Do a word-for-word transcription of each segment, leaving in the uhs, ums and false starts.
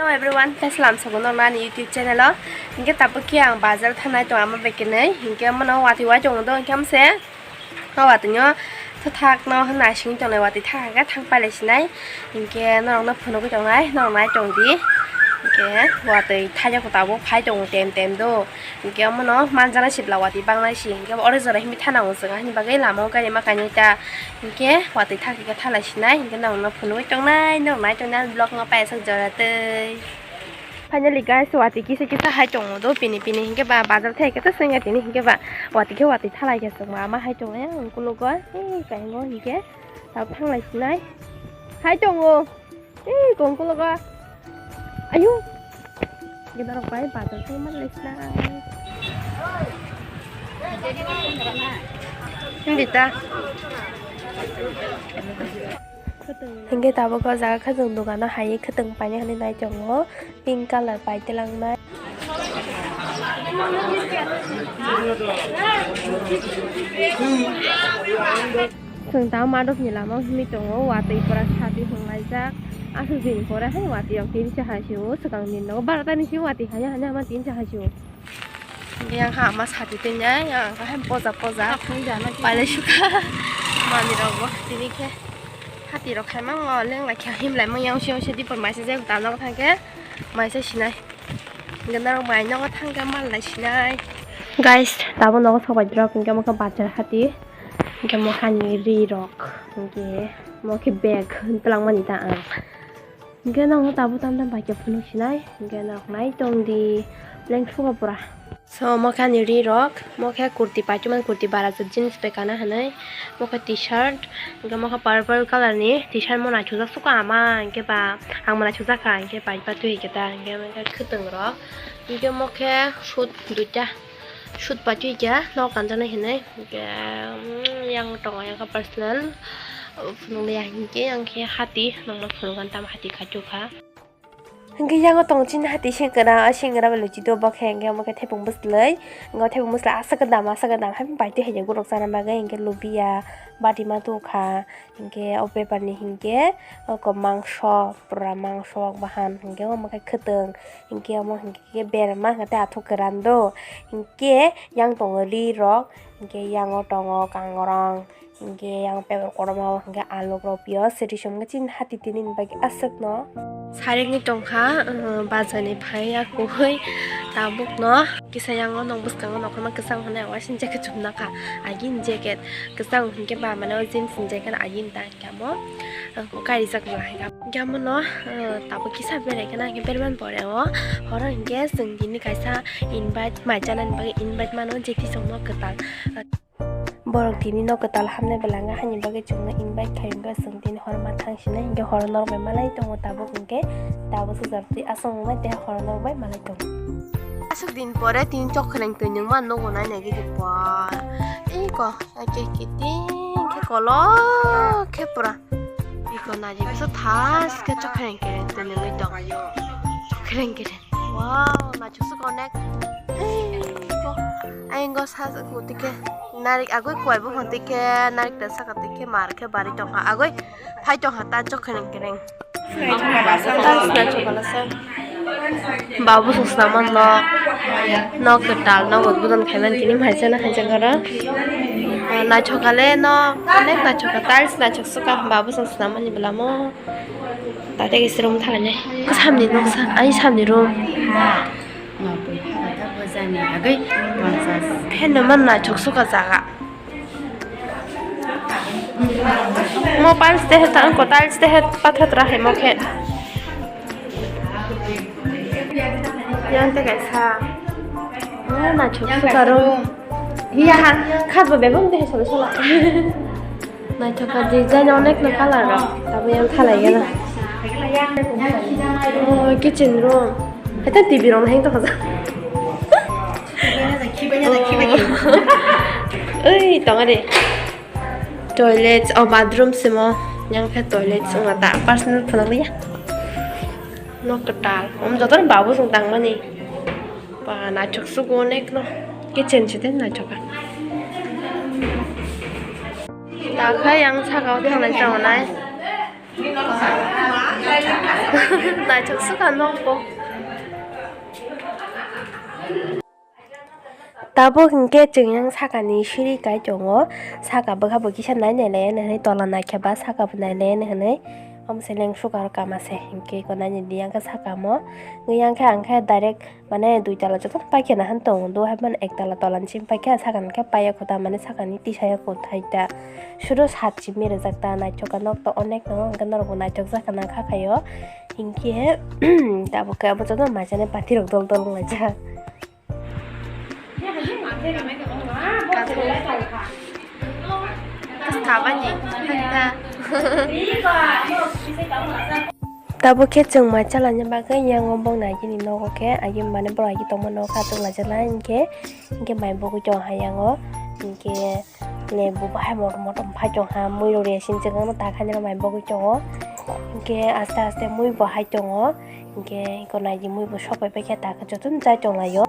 Hello everyone, tei salam sogo norok ani YouTube channel o. Hinkhe tabuk khe ang bazar thangnai tongo ama bai kwnwi. Hinkhe mano watwi wai tongo do hinkhe amse. O watwi no thakno hwnna singwi tongnai watwi thang khe thang pailai sinai. Hinkhe norokno phunugwi tongnai, norok nai tongdi. Hinkhe watwi thaijak tabuk phai tongo tem tem do. Hinkhe omono manjana sibla watwi bangnai si. Hinkhe oro jora himwi thana o chwng, hini bagwi lama o gari ma kainwi ta. Hinkhe watwi thak hinkhe thalai sinai. Hinkhe norokno phunugwi tongnai, norok nai tongnai vlog no paisa jora tei. Finally guys, watwi kisa kisa hai tongo do pini pini hinkhe ba bazar thai khe ta sengya tini hinkhe ba watwi khe watwi thalai khe chwng ma ma hai tongo yang ukulukgo. Ei kaingo hinkhe ta thanglai sinai. Hai tongo. Ei, kongkologo. Ayo. Geda rok bai bazar khe ma lai sna. Hindi ta. Hinkhe tabuk o jaga khe chwng dogano hai khwtwng painani hinwi nai tongo, pink colour pai twlangnai. Chwng ta madok ni lama o himwi tongo, watwi pura sati hwnlaijak. Aswk din pore hai watwi rok tin cha hai se o, swkang din nogo barota ni se watwi hanya hanya ma tin cha hai se o. Yang ha ma sati twi nya, yang ha poja poja. Pailai sukha. Mani rok bo tini khe hati rok khai mango, leng lai khe him lai mang yang siyang se dipor mai se je dano thang khe mai se sinai. Gana rok bai nogo thang khe mal lai sinai. Guys, tabo nogo sok bai drop hinkhe mo khe bazar hati. Hinkhe mo hani ri rok hinkhe mo khe bag twlang mani ta ang. Hinkhe nang tabo tam tam bai khe phunuk sinai. Hinkhe nang nai tong di leng sugo pura. So mo khe ani ri rok, mo khe kurti paituma kurti bara jeans bai kana hinwi, mo khe t-shirt, hinkhe mo khe purple colour ni t-shirt mo naithokjak suka ama hinkhe ba ang bo naithokjak kha hinkhe bai patwi hinkhe ta hinkhe mo khe khwtwng rok, hinkhe mo khe suit duita. Sut paitwi khe nok kanjaknai hinwi, hwnkhe, mm, yang tongo yang khe personal, phunukliya hinkhe yang khe hati, nokno phunukgani tamo hati khaitokha. Hwnkhe yango tongo chini hati sengkwrang, a sengkwrang bai luchito bo khe, hwnkhe omo khe thaiphung bwslwi, hwnkhe thaiphung bwslwi aswk dam, aswk dam, hai paitwi hai borok chana bagwi, hwnkhe lubiya, bati ma tongkha, hwnkhe o bepar ni hinkhe, oko mangso, pura mangso bahan, hwnkhe omo khe khwtwng, hwnkhe omo hwnkhe. Khe berma hwnkhe tei athuk kwran do. Hinkhe yang tongo ri rok, hinkhe yango tongo kangrong, hinkhe yang pepor kotorma o hinkhe aluk rok piyaj siri songwi chini hati tini ni bagwi aswk no. Sarikni tongkha, bazar ni phai ya kuhwi tabuk no kisa yango nok bwskango nokholma kwchang hwnwi waising jacket chumnakha, agini jacket kwchang hinkhe ba mane o jeans ni jacket agini ta. Kamo, ang kok kairijak bo hai kamo. Kamo no, eh, tabuk kisa berai kheno, hingke berman pore o. Horo hingke chwng tini kaisa invite, mai chanani bagwi invite mano, jethi chwng nok kwtal. Borok tini nok kwtal hamnai belai wngkha, haini bagwi chwng no invite khai wngkha, chwng tini hor ma thang sinai, hingke horo norok bai malai tongo tabuk, hingke tabuk swchar twi aswk wngmai tei horo norok bai malai tongo. Aswk din pore tini chokhreng twi nwngma nogo nai nai gidi pore. Iko. Ake kiting khe kolok khe pura. Iko naji bisa thas khe chokhereng kereng twi nungwi tong. Chokhereng kereng. Wow, naisuk suk onek. Iko. Ayang go sa sa ku tike. Narik agoi kuai bo hon tike. Narik ta saka tike mar khe bari tongkha. Agoi phai tongkha ta chokhereng kereng. Babu song swnamani nok, nok kwtal, nok udbodan khaimani tini maisana khaijak oro. Naithok kale nok, onek naithok kha, tiles naithok suka, babu song swnamani bwlamo. Tate khe room thalainai. Samni noksa, ani samni room. Fan no man naithok suka jaga. Mo tiles te het ang ko tiles te het pathar tra hai mo khe. Yang te kaisa. Mo naithok suka ro. Hiya ha khat bo bebong te solo solo. Naithok ka design onek no color ro. Tabo yang thalai gana. Oh, kitchen room. Hete T V rong hang to khaja. Oi, tonga de. Toilets, oh, bathroom simo. Yang khe toilets, wngma ta personal phunang ya. Nok kwtal. Om joto ni babu song tangmani. Ba, naithok sugo onek no. Kitchen site naithok ka. Ta khe yang saka o thanglai tongo nai. Naithok sukha nokbo. Tabuk hinkhe chwng yang sakani siri kai tongo, saka bwkha bo kisa nai nai lai hinwi tola naikhe ba saka bo nai lai hinwi. Omo se leng sukha rw kama se hinkhe eko nai nai di yang khe sakamo. Yang khe ang khe direct mane dui tala jotono paikhe nahan tongo, do hai mani ek tala tola ni simi paikhe sakani khe paiya kho ta mane sakani tisaya kho thai ta. Suro sat simi rijak ta naithok kha nok to onek tongo hinkhe norok bo naithok jak kha nang kha khaio. Hinkhe tabuk khe abo jotono maisani pathi rok dol dol wng laijak. Tabuk khe chwng mai chalani bagwi yang o bong nai gini nogo khe agi mane borok agi tongma nogo khe achuk laijak lai hinkhe, hinkhe mai bogwi tong ha yang o hinkhe. Lebu bahai motom motom phai tong ha, mui rok resi chwng no ta khainai mai bogwi tongo. Hinkhe aste aste mui bo hai tongo. Hinkhe eko nai di mui bo sok pai paikha ta khe jotono chai tong laio.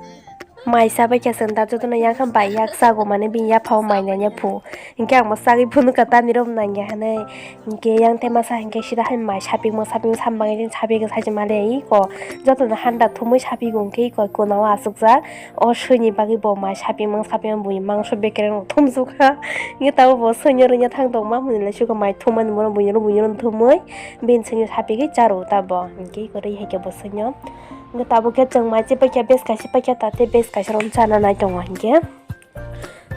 Mai cha paikha chwng ta jotono yang kha bai yak chago mane bini yapha o mai nanya phu. Hinkhe ang bo chagwi phunukha ta nirok nangya hinwi. Hinkhe yang te masa hinkhe sida hai mai sapikma sapikma sam bangwi sapikha sachi male iko jotono handa thumui sapigo hinkhe iko kona o achukjak. O swini bagwi bo mai sapimang sapimang buini mangso bekereng rok thumsukha. Nge tabuk bo swnyo rwngya thang tongma hwnwi lai sukha mai thummani bono buino buino thumwi bini swnyo sapigwi charo ta bo hinkhe eko rwi hai khe bo swnyo. Nge tabuk khe chwng mai se paikha bes kaisa paikha ta tei bes kaisa rok chana nai tongo hinkhe.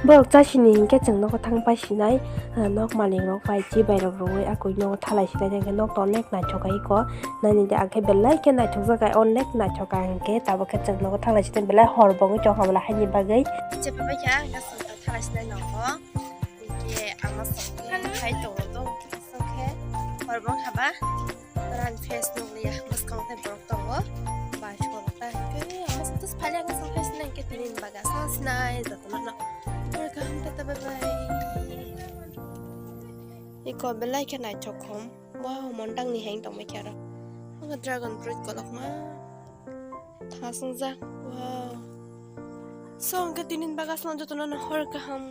Borok chasini hinkhe chwng nogo thang pai sinai, ah, nok malik rok bai chibai rok rwui akui nogo thalai sinai hinkhe nok to onek naithok kha iko. Nani de ang khe belai khe naithokjak kha, onek naithok kha hinkhe tabuk khe chwng nogo thanglai sinai belai hor bo wngwi tongkha bwla haini bagwi. Chepa bai kha hinkhe chwng thanglai sinai nogo hinkhe ama sokhe hai tongo to sokhe hor bo wngkha ba. Ran face nukliya bwskang tei borok tongo. Bai sokta hinkhe ama sokta phali ang sokta sinai hinkhe tini baga sa sinai jotono no. Welcome tata bye bye. Iko belai khe naithok khum. Wow, mondang ni heng tongmai khe aro. Ang dragon fruit kolokma. Thasungja. Wow. So, hwnkhe tinin bagasno jotono no hor kaham.